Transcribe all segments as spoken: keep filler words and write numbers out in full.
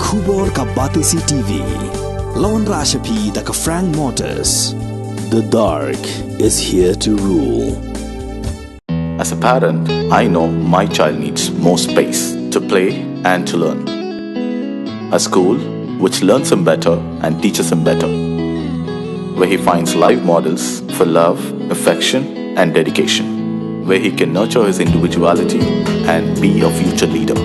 Khubor ka Batesi T V. Lawan Rashapi da ka Frank Motors. The dark is here to rule. As a parent, I know my child needs more space to play and to learn. A school which learns him better and teaches him better, where he finds live models for love, affection, and dedication, where he can nurture his individuality and be a future leader.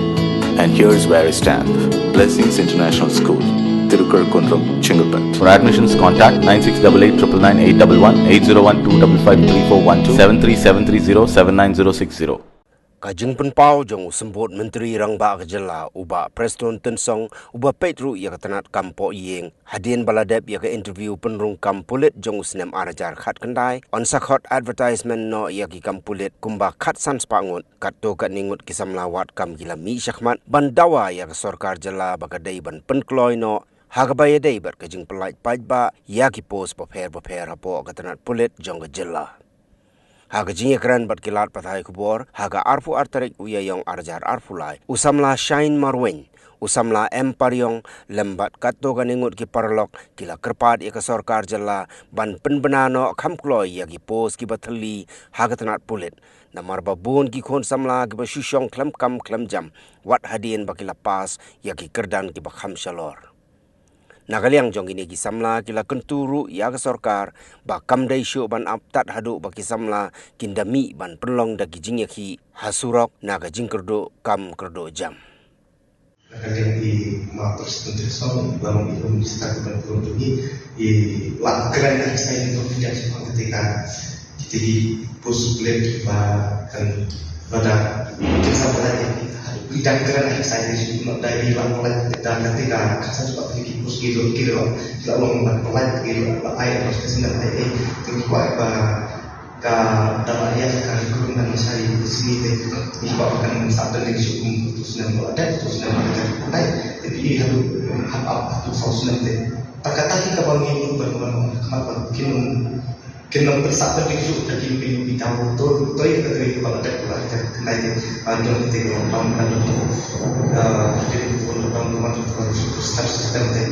And here's where I stand. Blessings International School, Tirukar Kundrum, Chengalpet. For admissions, contact nine six double eight triple nine eight double one, eight zero one two double five three four one two, seven three seven three zero seven nine zero six zero. Ka jingpynpaw jong u Symbud Myntri Rangbah ka Jylla, u Bah Prestone Tynsong, uba peit ruh ïa ka tnat kam poh ïing, hadien ba la dep ïa ka interview pynrung kam pulit jong u snem ar hajar khatkhyndai, yn sa khot advertisement noh ïa ki kam pulit kumba khatsan spah ngut, katto katne ngut ki samla wad kam ki la mih shakhmat ban dawa ïa ka sorkar jylla ba ka dei ban pynkloi noh ha kaba ïadei bad ka jingpynlait paidbah ïa ki post bapher bapher hapoh ka tnat pulit jong ka jylla. Ha ka jingïakren bad ki lad pathai khubor ha ka arphew ar tarik u Ïaïong ar hajar arphew lai, u samla Shine Marwein, u samla M Pariong, lem bad katto katne ngut ki paralok ki la kyrpad ïa ka sorkar jylla ban pynbna noh kham kloi ïa ki post kiba thylli ha ka tnat pulit, namar ba bun ki khun samla kiba shu shong khlem kam khlem jam wat hadien ba ki la pass ïa ki kyrdan kiba kham shalor. Na ka liang jong kine ki samla ki la kyntu ruh ïa ka sorkar ba kam dei shuh ban ap tad haduh ba ki samla kin da mih ban pynlong da ki jingïakhih ha surok na ka jingkyrduh kam kyrduh jam. Na ka liang i Ma Prestone Tynsong, ba long i Home Minister ka ban pynlong jong ngi, i la kren ha ki side jong ki jam shaphang kata ka, kita ki post pulit ba kan, ba da, kita sa ba da ki, i dang kren ha ki side jong ki, ba da i la pynlait da kata ka, ka sa chupa ki post ki, ki la, ki la long ban pynlait ki, la ai, la ai, ai, ai, ki kwah ba ka da ba ïa ka recruitment lashai ka sngi te, ngi kwah ba kan sah pyndeng shuh kum tu snem ba la dep, tu snem ba la dep. Te phi ïohi haduh hap ap haduh saw snem te. Ta kata hi kaba ngi mut ban wan khmat ba kin ym, kin ym pynsah pyndeng shuh da ki ïing ki daw, to, to ïa ka dei kaba la dep, la dep. Kane te, ah, jong te lockdown, ka lockdown, ah, te lockdown, lockdown, lockdown, star system te.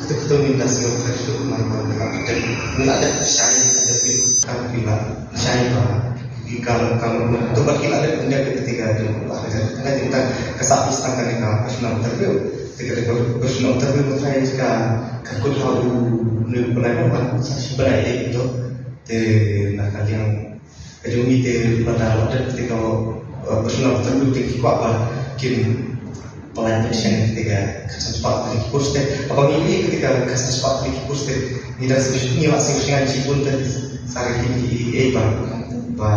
Te, te ngim da sngewthuh shuh, man, man, man, te, ngi la dep shai, la dep, ka, ngi la shai ba, ngi ka, ka, to ba ki la dep, ngi dep, te ka, te ka, te ka, te ka, ka sa pis tang kane ka personal interview. Te ka, te ka personal interview, ka, ka, ka kut ha u, ne, bnai, ba, sa shi bnai, eh, to. Te, na ka liang, ka jong ngi te ba da la dep te ka, eh, personal interview te ki kwah ba kin pynlait pynshai te ka khatsan spah tylli ki post te. Haba ngi ïohi te ka khatsan spah tylli ki post te, ngi da shu, ngi la shu sngewsih shibun te sa ka ki, eh, ba, ba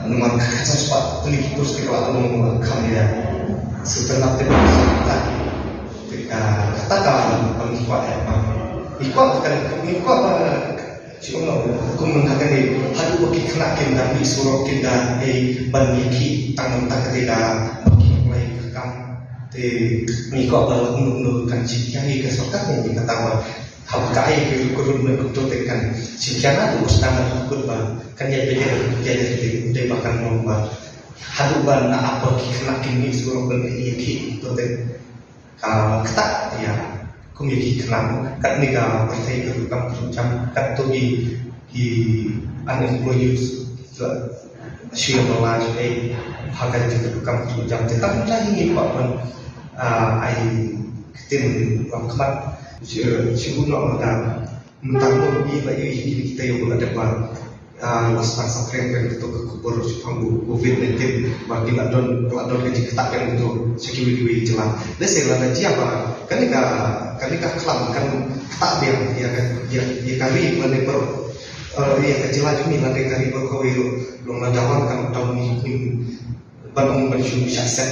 namar ka khatsan spah tylli ki post te ka la long kham ïa. Shu tang te ba shu ta te ka, kata ka ba ngi kwah ïa ba ngi kwah ka, ngi kwah ba Shu kumno, kum mynta ka dei, haduh ba ki khynnah kim da mih surok, kim da, eh, ban ïakhih tang mynta ka dei, da ba ki apply ka kam. Te ngi kwah ba la kumno kumno kan jingkhia hi ka sorkar ne, ngi kata ba haba ka ai ka recruitment kumto te kan jingkhia na, tu sdang na kut ba kan ïa bejek, ïa bejek te, te ba kan long ba haduh ba na ap ba ki khynnah kim mih surok ban ïakhih kumto te. Ka kata ïa, kum ïa ki khynnah, katne ka pyrthei ka rukom ka jam, katto ki, ki unemployed youth, shu ïa ba la shu ei ha ka rukom ka jam. Te tang mynta hi ngi kwah ban, ah, ai ktien lam khmat, shu, shu noh mynta. Mynta ko ngi ba ïohi kita ïa u la dep ba, ah, la sdang sa phreng phreng kato ka khubor shaphang u covid nineteen ba ki la don, la don ka jingktah pyrshah kato sha kiwei kiwei ki jylla. Lehse lada jia ba kane ka, kane ka khlam kan ktah biang ïa ka, ïa, ïa ka ri lane baroh, eh, ïa ka jylla jong ngi lane ka ri baroh kawei ruh. Long lada wan ka lockdown ngi, ngi ban ong ban shu shah set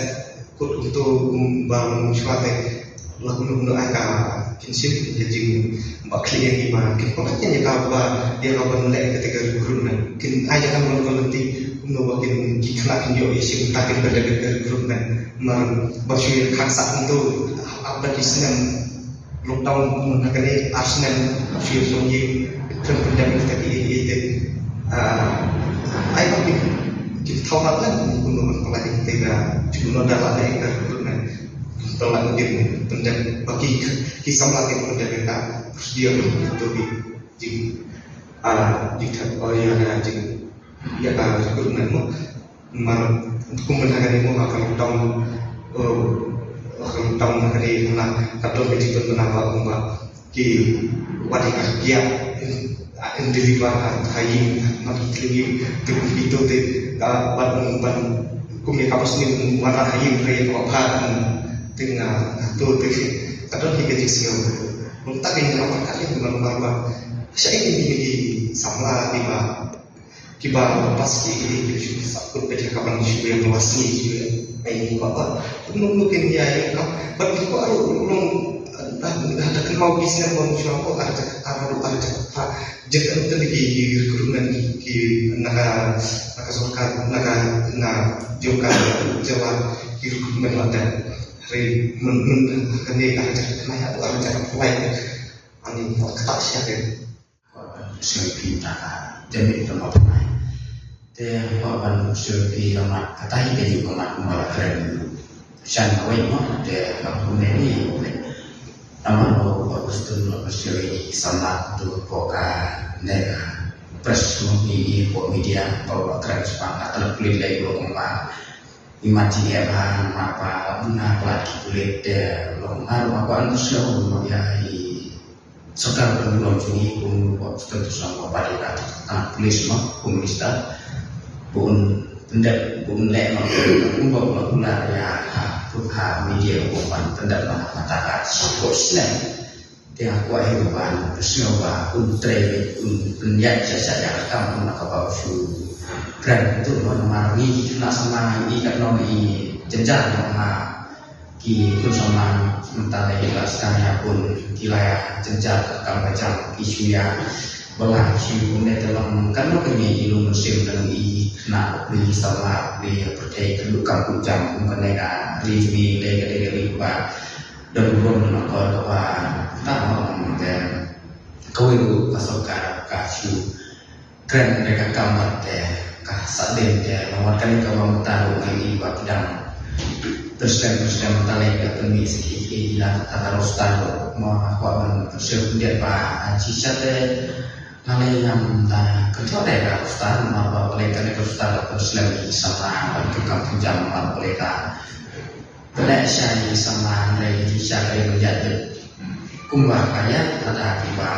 kut kumto, um, ba long shuwa te. La kumno kumno ai ka kin shim ïa ka jing ba khlieh ïa ki ba kin pynlait ïa ka ba ïa ka ban leh kata ka recruitment. Kin ai ïa ka ban volunteer kumno ba kin ki khynnah kin ïoh ïa shim ta kin pynlait ïa ka recruitment. Mar ba shu ïa khang sah kumto ap da ki snem lockdown kumno na kane ar snem shu ïa shong ïing khlem pyndem ïa kita ki ïing ïa te. Ah, ai ba kin kin thaw mat lem kumno ban pynlait ïa kita ki ba kumno da la leh ïa ka recruitment. Tang la kin pyndep ba ki, ki samla kin pyndep ïa ka procedure, to ki jing, ah, jingthep, oh, ïa ka jing, ïa ka recruitment mo. Namar kum mynta kane mo ha ka lockdown, eh, ha ka lockdown kane, na ka don ka jingpynbna ba kumba ki, wat ïa ka kiad in, in deliver ha, ha ïing, ha ki thliew ïing, te kum ito te, ah, ban, ban, kum ïa kaba sniew, wan ha ïing, ha ïing kaba bha, hmm, te nga, ah, to te, ka don hi ka jingsngew. Mynta ka ïing kaba bha ka ïing kaba bha. Sha ïing ki, ki samla kiba, kiba pas ki, ki, ki, ki shu sah kut peit ha ka ban shu ïa ba sniew shu ïa. Ai ni ba ba. Kumno kumno kin ïa ïa ka. Ban ki ko aru long, ah, dah, dah, dah kynmaw ki snem bym shu ko, ah, dah, ah, dah, ah, dah, ah, jait ka, ym tang ki, ki recruitment ki, ki na ka, na ka sorkar, na ka, na jong ka jylla, ki recruitment la dep. Hynrei myn, myn, kane, ah, dah, kane, ah, dah, ah, dah, ani, kata siapa? Sngewbha ta ka jingmut jong u Blei. Te haba ban sngewbha ta ka tai ka juk ka mat mo la kren. Shan wei mo te ka pune ni. Namar ba u Augustine u la sngewbha samla tu ko ka ne ka press mo ni, ni ko media ba u la kren spang ka telek kulit lai ko kumba. Imagine ba ma pa buna plat ki kulit te long mar ma ko an sngewbha mo ya i Sorkar ban burom jong ngi kum u Constitution ba pari ka, ah, police mo, kum minister. Bun pendek, bun lek mo, kum ba pula pula ya ha, ha media kum ban pendek mo, mata ka support snem. Te aku ahi ban sngewbha un trei, un pynjah sha sha ya kam un ka ba su. Kren tu mo, namar ngi na sama ngi kat no ngi jenjar mo ha. Ki khun samla mynta lei ki la skang ïa khun, ki la ïa jynjar ka kam ka jam, ki shu ïa ba la ki shu kum ne te long kan long kane i lum mynsiem dang i khynnah, ki samla, ki pyrthei ka duk kam ka jam kum kane ka ri jong ngi lei ka dei ka ri ba don burom, don akor, kaba ta long te kawei ruh ka sorkar ka shu kren re ka kam bad te ka sah dien te, namar kane ka ba mynta ruh ngi i ba ki dang pynslem pynslem mynta lei ka pynmih sa ki ki la ka ka roster ruh ma kwah ban pynslem pyndiat ba, ah, chi sha te nga lei ngam da kynthok re ka roster, namar ba lei kane ka roster da pynslem ki samla ban ki kam pynjam, namar ba lei ka Pynleh shai samla hynrei ki sha ka ïa mynjat beit. Kumba ka ïa lada kiba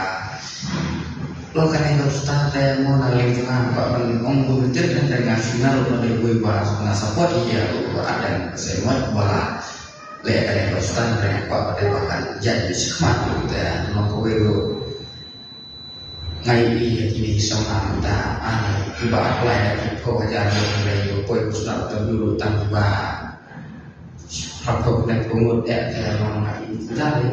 long kane ka roster te mo na liang jong nga ba ban ong bun jait hynrei nga shu nga ruh nga dei uwei ba nga support ïa u Bah Ardent, se mo ba la leh kane ka roster hynrei nga kwah ba dei ba kan ïa beit shakhmat te long kawei ruh. Nga ïohi ïa kine ki samla mynta, ah, kiba apply da ki phew hajar, ïa ki lai ïa poi pus na interview ruh tang kiba ha phew khyndai phew ngut, eh, te long nga ïohi tang le.